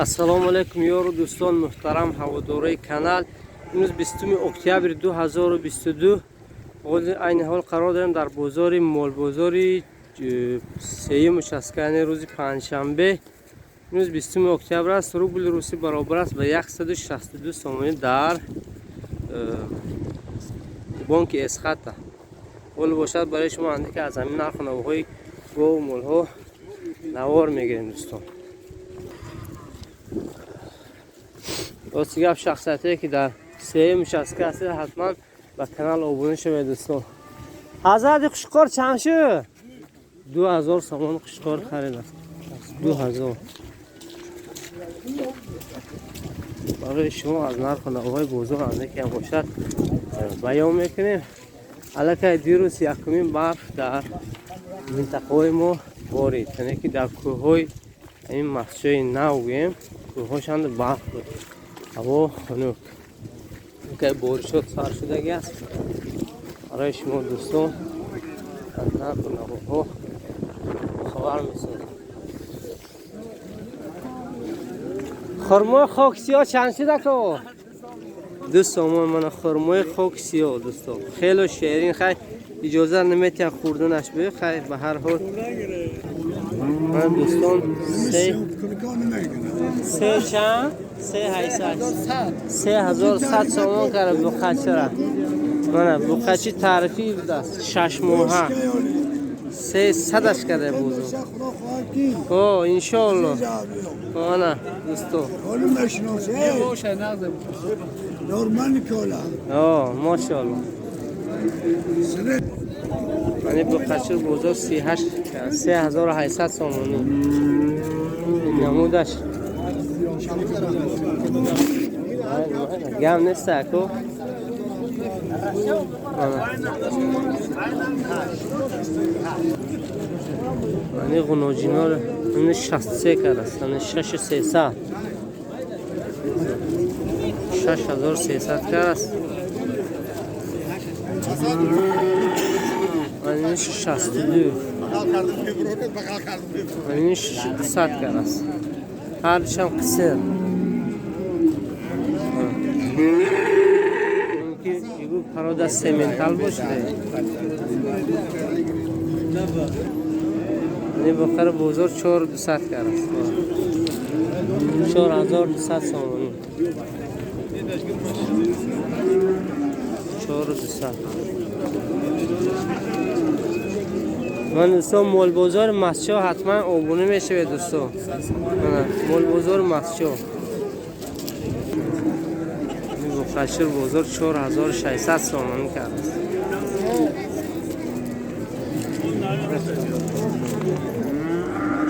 Ассалому алайкум, ёру дӯстон, муҳтарам ҳаводорои канал. Имрӯз 20 октябри 2022. Айни ҳол қарор дорем дар бозори молбозори сеюм участка, яъне рӯзи панҷшанбе. Имрӯз 20 октябр аст. Рубли русӣ баробар аст ба 162 сомонӣ дар бонки Эсхата. Ҳоло бошад, барои шумо андаке аз ҳамин нарху навоҳои гову молҳо навор мегирем, дӯстон. Рости гап, шахсиятое ки дар сеюм участка ҳастед, ҳатман ба канал обуна шавед, дӯстон. Ҳазрати, хушқор чанд шуд? 2000 сомон хушқор харид аст. 2000. Барои шумо аз нарху навоҳои бозор андаке бошад баён мекунем. Аллакай дирӯз якумин барф дар минтақаҳои мо борид, яъне ки дар кӯҳҳои ҳамин масҷои нав гӯем, кӯҳҳошанд барф буд, ҳаво хунук. Аллакай боришот сар шудаги аст. Барои шумо, дӯстон, аз нарху навоҳо хабар месозем. Хурмои хоки сиёҳ чанд шуд, ако? 2 сомон. Мана хурмои хоки сиёҳ, дӯстон, хело шерин. Хай, иҷоза наметиҳам хӯрданаш бе. Хай, ба ҳар ҳол, ман, дӯстон, се чанд? Се ҳайсад, 3100 сомон кара буқачара. Мана буқачи таърифӣ будааст, 6 моҳа, се садаш карда бозор. О, иншоалло. Мана, дӯстон. О, мошоалло. Мани буқачир бозор 38, 3800 сомонӣ намудаш. Гам нест, ако. Мани ғуноҷиноро ини 63 кардаст, ани 6300, 6300 кардаст. Ани 62, ани 200 кардаст. Ҳардушам қисир. Мумкин игу парода сементал бошад. Ани бухара бозор 4200 кардаст, 4200 сомонӣ, 4200. Ман, дӯстон, молбозори Масчо ҳатман обуна мешавед, дӯстон. Молбозори Масчо. Бухашир бозор 4600 сомонӣ кардааст.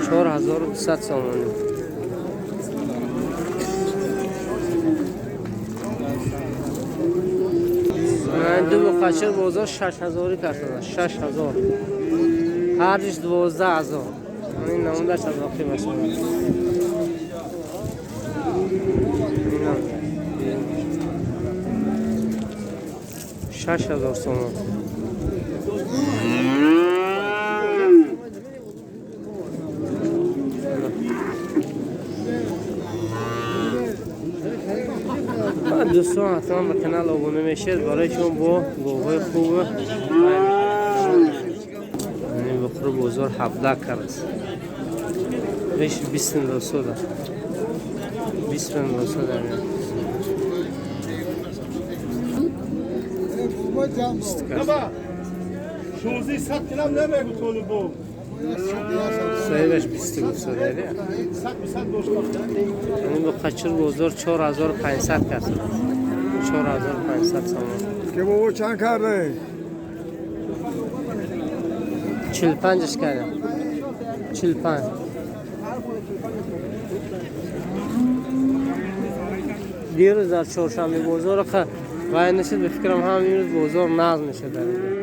4200 сомонӣ. Ду бухашир бозор 6000 кардааст, 6000, ҳардиш 12 000. Ин намудаш аз воқӣ бошад. 6000 сомон. Дӯстон, ҳатман ба канал обуна мешавед, барои шумо бо говҳои хуб. Бухору бозор 17 кардаст. Беш 20 досода, 20 досода. Соҳибаш 20 гуфтода. Ани бухачир бозор 4500 кард, 4500 сомон. Ки бобо чанд карде? 45ш кардам, 45. Дирӯз дар чоршанбе бозор вай нашид, ба фикрам ҳам имрӯз бозор нағз мешад дар инҷо.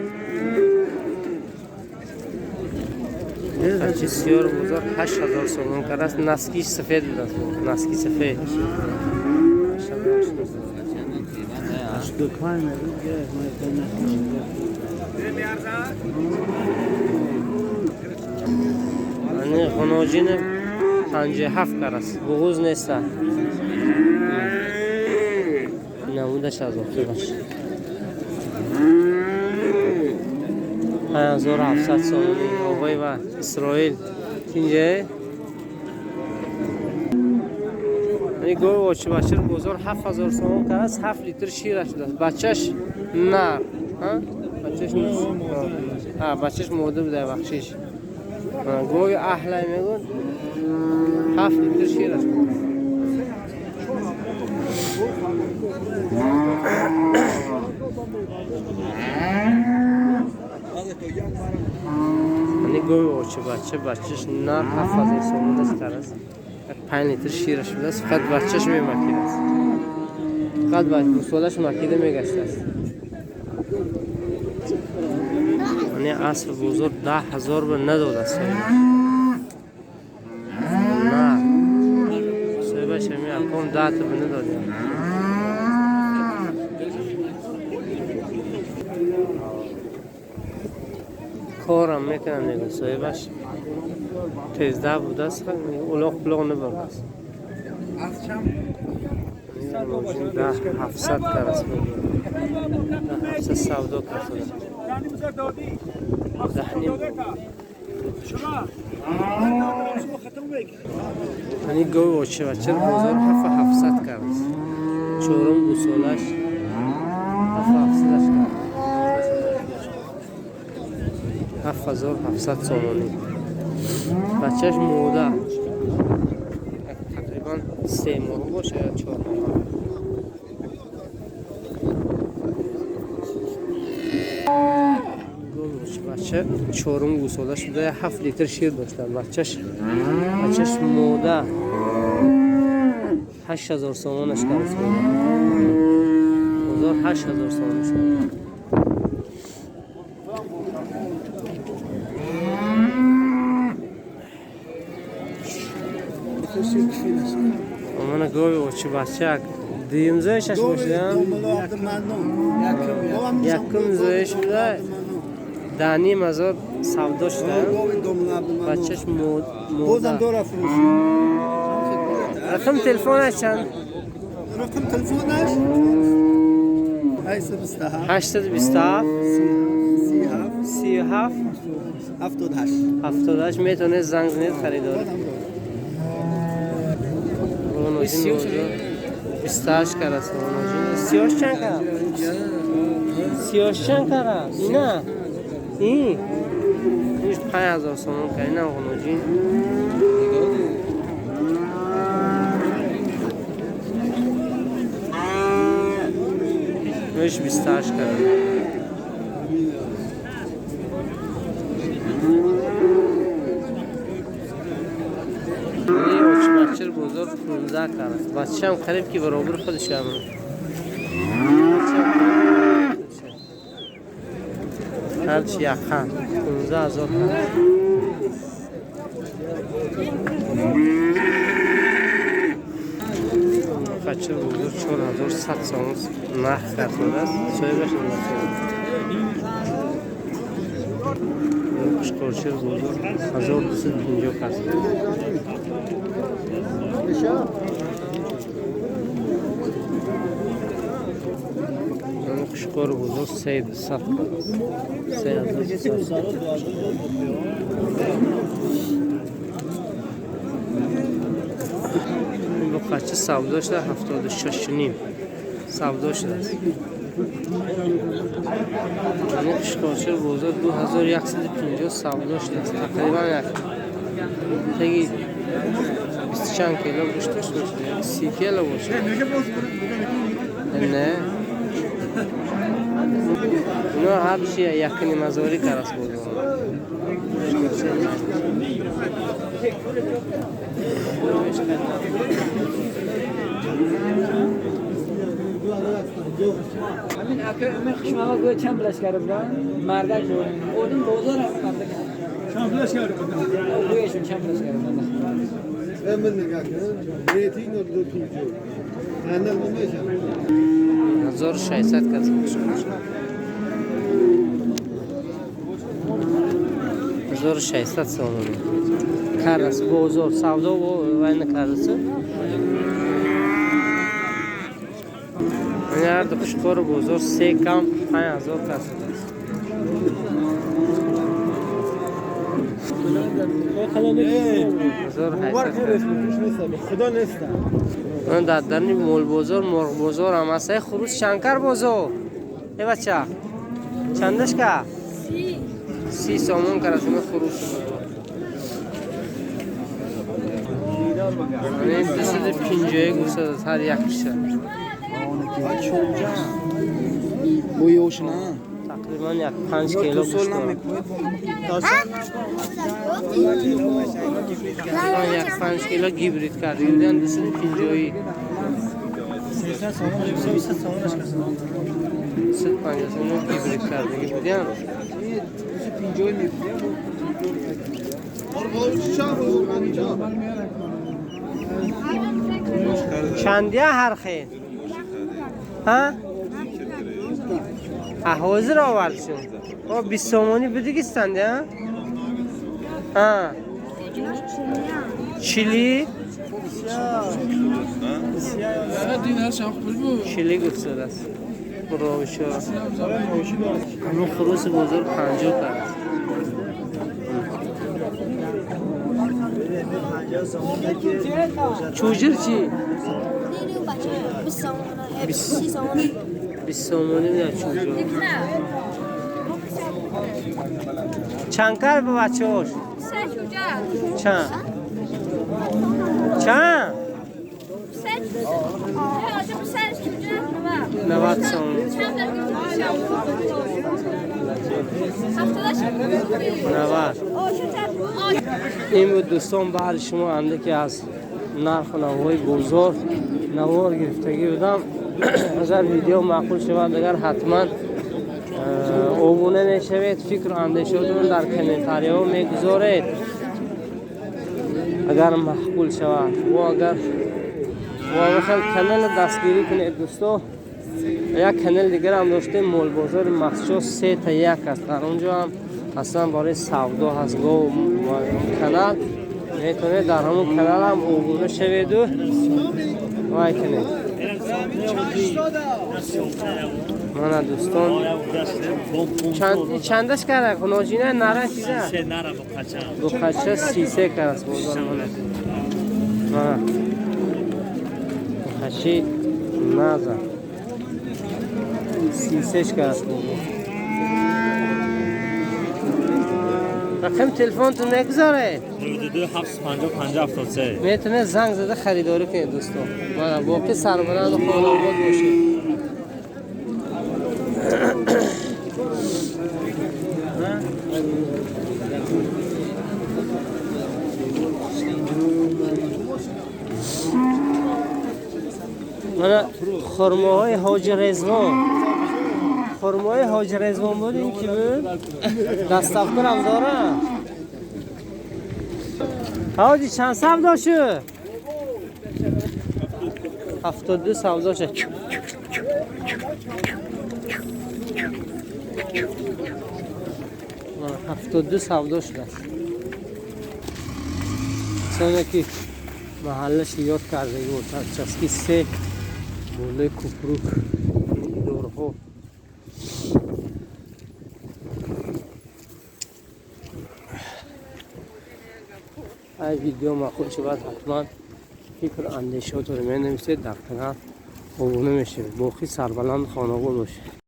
Хачи сиёр бозор 8000 сомон кардааст. Наскиш сафед будааст, наски сафед. Ани ғуноҷини. 57 карас. Буғуз неста. Намудаш аз охираш. 5700 сомонӣ. Оғои ва Исроил. Тинҷе? Ин гови очибашир бозор 7000 сомон карас, 7 литр шираш шудааст. Бачаш нар. Ҳа? Бачаш ҳа, бачаш мода буда, бахшиш. Гови аҳлай мегӯн 7 литр шираш. Ани гови очибача, бачаш нар 7000 сомон аст карас. 5 литр шираш шудааст, фақат бачаш мемакидааст. Фақат гӯсолаш макида мегаштааст. Ани асп бозор 10000 ба надодааст соҳибаш. На. Соҳибаш ҳами аком 10 та ба надодия. Корам мекунам мегӯяд соҳибаш. Тезда будааст, улоқ пулоқ набурдааст. 700 карас бозор. 700 савдо кард. Ани гови очибачир бозор 7700 кард. Чорум гӯсолаш 7700 кард. 7700 сомонӣ. Бачаш мода. Тақрибан 3 моҳ боша ё 4 моҳ. Бача чорум гӯсола шуда 7 литр шир дошта. Бачаш мода 8000 сомонаш кард. Бозор 8000 сомонаш кард. Мана гови очи бача дуюм зоишаш бошад? Якум зоиш буда. Даним азор савдо шуда. Бачаш мода. Рақам телефонаш чанд? Рақам телефонаш 827 37 78 78. Метавонед занг занед харидор. 28 карас. 38 чанд кара? 38 чанд кара? Ина? Ин? 5000 сомон кара. Инам ғуноҷин. Инш 28 кара. Очибачир бозор 15 кара. Бачаам қариб ки баробар худаш ҳам. Ҳарчи яқан 15000 кара. Бача бозор 4100 сомон нарх кардааст. Соҳибаш надодааст. Қушқорчир бозор 1250 кас. Қушқор бозор 300 кас. 3200. Бухача савдо шуда 76.5 савдо шудааст. Қушқорчир бозор 2150 савдо шудааст. Тақрибан як теги 20 чанд кило гӯшт дошта бошад, 30 кило бошад. Не. Ино ҳарчи якни мазори карас бозор. همین اکه خشمالا گویا چند بلش کرده بودن مردک بودن اودم بازار هم مردک چند بلش کرده بودن گویشون چند بلش کرده بودن من نگاه کن ریتینگ رو دو توجو هندل نمیشه 1600 کس 1600 сомонӣ. Карас бозор савдо вай накардааст. Ҳар ду қушқори бозор се кам 5000 кас аст. Дар дарни молбозор, морғбозор ҳам аст. Хурус чанд кар бозор? Э бача, чандаш ка? 30 сомон кар аст хурус. 251 гуфта аст ҳар як киша. Тақрибан 5 кило гӯшт дорад. 5 кило гибрид кардем, 250. 150 сомон гибрид кардем. Чандия ҳар хел? Ҳа? Ҳозир овардшон. О 20 сомонӣ бидигистанд, а? Ҳа. Чили? Чили гуфтааст. Ровишо. Ҳамин хуруси бозор 50 кард. Чӯҷир чӣ? 20 сомонӣ не чӯҷир. Чанд кар ба бачаҳош? Чанд? Чанд? 90 сомон. 90. Ин буд дӯстон баҳри шумо андаке аз нарху навои бозор навор гирифтагӣ будам. Агар видео маъқул шавад, агар ҳатман обуна мешавед, фикру андешаотон дар комментариҳо мегузоред. Агар маъқул шавад ва агар хел канал дастгирӣ кунед дӯсто. Як канал дигар ҳам доштем, молбозори Махсчо 3-1 аст. Дар он ҷо ҳам аслан барои савдо ҳаст гов канал. Метавонед дар ҳамон канал ҳам обуна шаведу вай кунед. Мана дӯстон, чандаш кара? Ноҷина нара чиза? Буқача 33 караст бозор. Мана. Мана. Буқачи наза. 33 караст бозор. Рақами телефонтон мегузоред? 92 750 50 73. Метавонед занг зада харидорӣ кунед дӯстон. Мана боқӣ сарбаланду хонаобод бошед. Мана хурмоҳои Ҳоҷи Резвон. Хурмои Ҳоҷи Резвон буд ин ки буд? Даставкунам дора. Ҳоҷи чанд савдо шуд? 72 савдо шуд. 72 савдо шудааст. Соне ки маҳаллаш ёд кардагӣ буд, часки 3 болои купрук идораҳо. Ай видео маъқул шавад, ҳатман фикру андешаотонро менависед, дар канал обуна мешавед. Боқӣ сарбаланд хонобод бошед.